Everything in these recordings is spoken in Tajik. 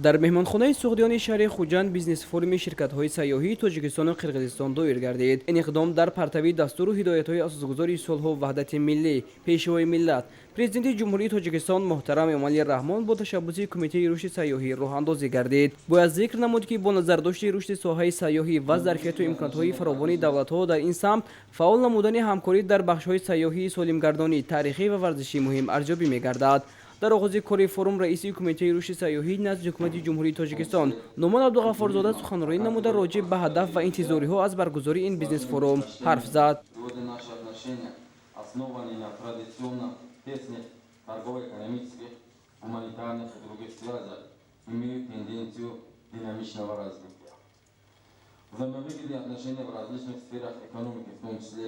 Дар меҳмонхонаи Суғдиёни шаҳри Хуҷанд бизнес-форуми ширкатҳои сайёҳии Тоҷикистону Қирғизистон доир гардид. Ин иқдом дар партави дастуру ҳидоятҳои асосгузори сулҳу ваҳдати миллӣ, Пешвои миллат, Президенти Ҷумҳурии Тоҷикистон муҳтарам Эмомалӣ Раҳмон бо ташаббуси Кумитаи рушди сайёҳӣ роҳандозӣ гардид. Бояд зикр намуд, ки бо назардошти рушди соҳаи сайёҳӣ ва зарфияту имконотҳои фаровони давлатҳо дар ин самт, фаъол намудани ҳамкорӣ дар бахшҳои сайёҳӣ, солимгардонӣ, таърихӣ ва варзишӣ муҳим арзёбӣ мегардад. Дар оғози кори форум раиси Кумитаи рушди сайёҳӣ назди Ҳукумати Ҷумҳурии Тоҷикистон Нумон Абдуғаффорзода суханронӣ намуда, роҷеъ ба ҳадаф ва интизориҳо аз баргузории ин бизнес-форум ҳарф зад. Сегодня наши отношения основаны на традиционно тесных торгово-экономических, гуманитарных и других связях, имеют тенденцию динамичного развития. Взаимовыгодные отношения в различных сферах экономики, в том числе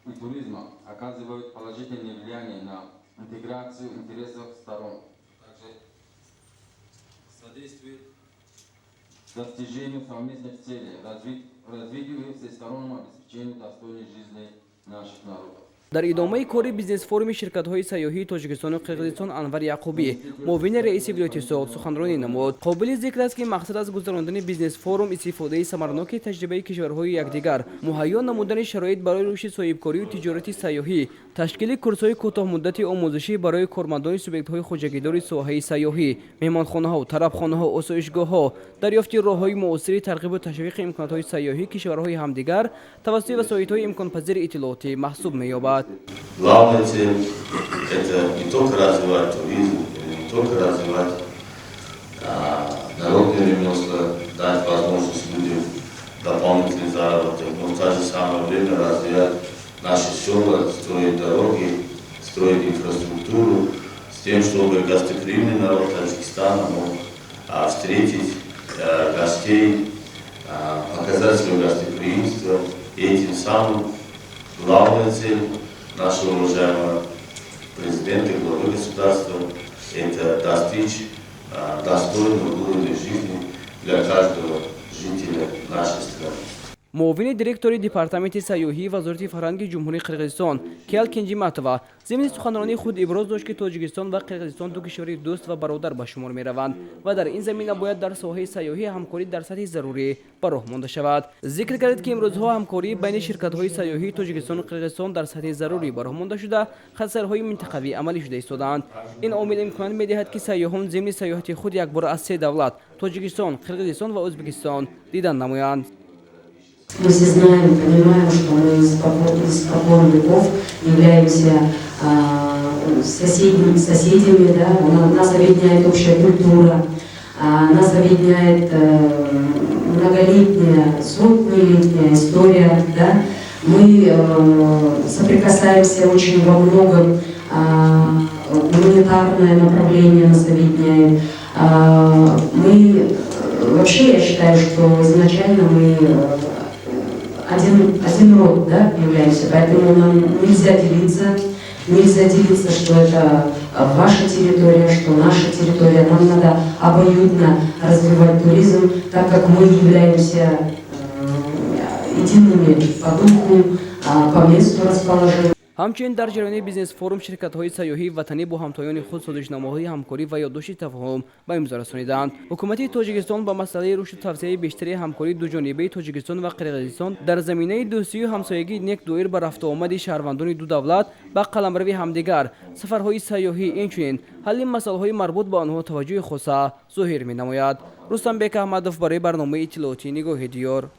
и туризма, оказывают положительное влияние на интеграцию интересов сторон, также содействует достижению совместных целей, развитию и всестороннему обеспечению достойной жизни наших народов. Дар идомаи кори бизнес-форуми ширкатҳои сайёҳии Тоҷикистону Қирғизистон Анвар Яқубӣ, муовини раиси вилояти Суғд, суханронӣ намуд. Қобили зикр аст, ки мақсад аз гузарондани бизнес-форум истифодаи самараноки таҷрибаи кишварҳои якдигар, муҳайё намудани шароит барои рушди соҳибкорию тиҷорати сайёҳӣ, ташкили курсҳои кӯтоҳмуддати омӯзишӣ барои кормандони субъектҳои хоҷагидори соҳаи сайёҳӣ, меҳмонхонаҳо, тарабхонаҳо, осоишгоҳҳо, дарёфти роҳҳои муосири тарғибу ташвиқи имконотҳои сайёҳии кишварҳои ҳамдигар тавассути васоитҳои имконпазири иттилоотӣ маҳсуб меёбад. Главная цель – это не только развивать туризм, не только развивать народные ремесла, дать возможность людям дополнительный заработок, но в то же самое время развивать наши села, строить дороги, строить инфраструктуру, с тем, чтобы гостеприимный народ Таджикистана мог встретить гостей, показать свое гостеприимство. И этим самым главная цель нашего уважаемого президента, главы государства – это достичь достойного уровня жизни для каждого жителя нашей страны. Муовини директори Департаменти сайёҳии Вазорати фарҳанги Ҷумҳурии Қирғизистон Киал Кенҷиматова зимни суханронии худ иброз дошт, ки Тоҷикистон ва Қирғизистон ду кишвари дӯст ва бародар ба шумор мераванд ва дар ин замина бояд дар соҳаи сайёҳӣ ҳамкорӣ дар сатҳи зарурӣ ба роҳ монда шавад. Зикр кардед, ки имрӯзҳо ҳамкории байни ширкатҳои сайёҳии Тоҷикистону Қирғизистон дар сатҳи зарурӣ ба роҳ монда шуда, хатсайрҳои минтақавӣ амалӣ шуда истодаанд. Ин омил имконият медиҳад, ки сайёҳон зимни сайёҳати худ якбора аз се давлат – Тоҷикистон, Қирғизистон ва Ӯзбекистон дидан намоянд. Мы все знаем и понимаем, что мы испокон веков являемся соседями, да? Нас объединяет общая культура, нас объединяет многолетняя, сотнелетняя история. Да? Мы соприкасаемся очень во многом, гуманитарное направление нас объединяет. Мы вообще, я считаю, что изначально мы один род, да, являемся, поэтому нам нельзя делиться, нельзя делиться, что это ваша территория, что наша территория. Нам надо обоюдно развивать туризм, так как мы являемся едиными по духу, по месту расположения. Ҳамчунин дар ҷараёни бизнес-форум ширкатҳои сайёҳии ватанӣ бо ҳамтоёни худ созишномаҳои ҳамкорӣ ва ёддошти тафоҳум ба имзо расониданд. Ҳукумати Тоҷикистон ба масъалаи рушду тавсеаи бештари ҳамкории дуҷонибаи Тоҷикистон ва Қирғизистон дар заминаи дӯстию ҳамсоягии нек доир ба рафтуомади шаҳрвандони ду давлат ба қаламрави ҳамдигар, сафарҳои сайёҳӣ, инчунин ҳалли масъалаҳои марбут ба онҳо таваҷҷӯҳи хоса зоҳир менамояд. Рустамбек Аҳмадов барои барномаи иттилоотии «Нигоҳи диёр».